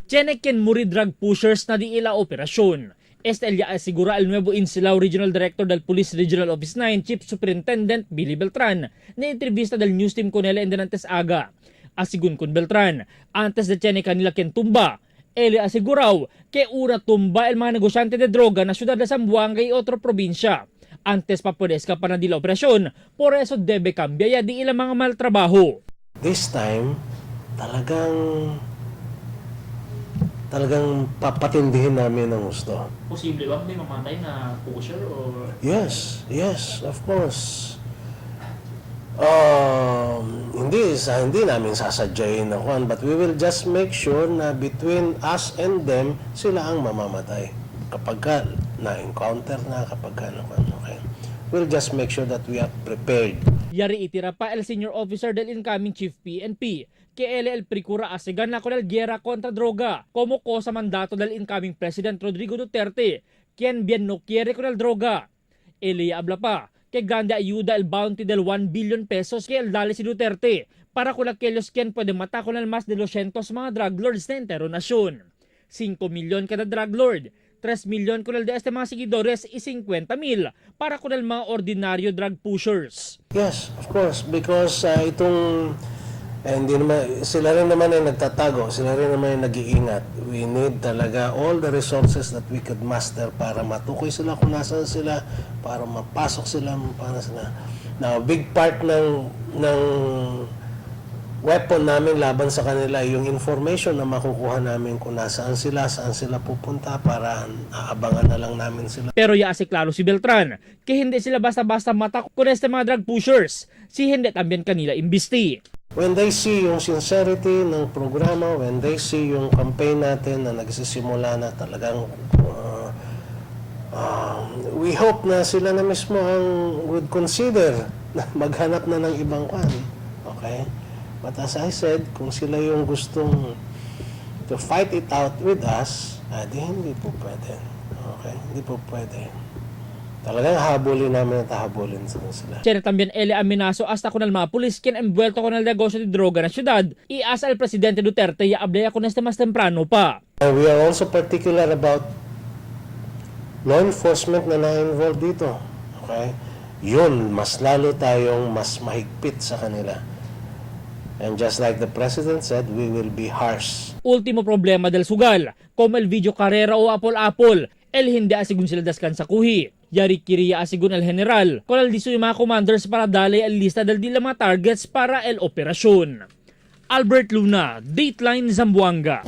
Tiene quien muri drug pushers na di ila operasyon. Este el ya asegura el nuevo Insilao Regional Director del Police Regional Office 9, Chief Superintendent Billy Beltran, na entrevista del news team con él en denantes aga. Asigun con Beltran, antes de tiene kanila quien tumba, él aseguró que una tumba el mga negosyante de droga na ciudad de Zamboanga y otro probinsya. Antes pa puede escapar na di la operasyon, por eso debe cambiar ya di ila mga mal trabajo. This time, talagang papatindihin namin ang gusto. Posible ba may mamatay na pusher or Yes, of course. Hindi namin sasadyain na kwan, but we will just make sure na between us and them, sila ang mamamatay. Kapag ka na-encounter na, kapag ka na kwan, okay. We'll just make sure that we are prepared. Yari itira pa el senior officer del incoming chief PNP que él el procura asegan na con el guerra contra droga como cosa mandato del incoming president Rodrigo Duterte, quien bien no quiere con el droga. Él habla pa que grande ayuda el bounty del 1 billion pesos que el dale si Duterte para con aquellos quien puede matar con el más de 200 mga drug lords na entero nasyon. 5 milyon kada drug lord, 3 milyon con el de este mga seguidores y 50 mil para con el mga ordinaryo drug pushers. Yes, of course, because itong eh, hindi naman, sila rin naman ay nagtatago, sila rin naman ay nag-iingat. We need talaga all the resources that we could muster para matukoy sila kung nasaan sila, para mapasok sila, para sila. Now, big part ng weapon namin laban sa kanila yung information na makukuha namin kung nasaan sila, saan sila pupunta para aabangan na lang namin sila. Pero ya si klaro si Beltran, que hindi sila basta-basta mata con este mga drug pushers, si hindi también kanila imbisti. When they see yung sincerity ng programa, when they see yung campaign natin na nagsisimula na talagang we hope na sila na mismo ang would consider na maghanap na ng ibang kwan. Okay? But as I said, kung sila yung gustong to fight it out with us, di hindi po pwede. Okay? Hindi po pwede. Talagang habulin namin at habulin sila. Tiene también el amenazo hasta con el mga pulis quien envuelto con el negocio de droga na ciudad y hasta el presidente Duterte ya hablé con este más temprano pa. And we are also particular about law enforcement na na-involved dito. Okay? Yun, mas lalo tayong mas mahigpit sa kanila. And just like the President said, we will be harsh. Último problema del sugal, como el video carrera o apol-apol, el hindi asigun sila daskan sa kuhi. Yari kiriya asigun el general, con el diso yung mga commanders para dali el lista del dila mga targets para el operasyon. Albert Luna, Dateline Zamboanga.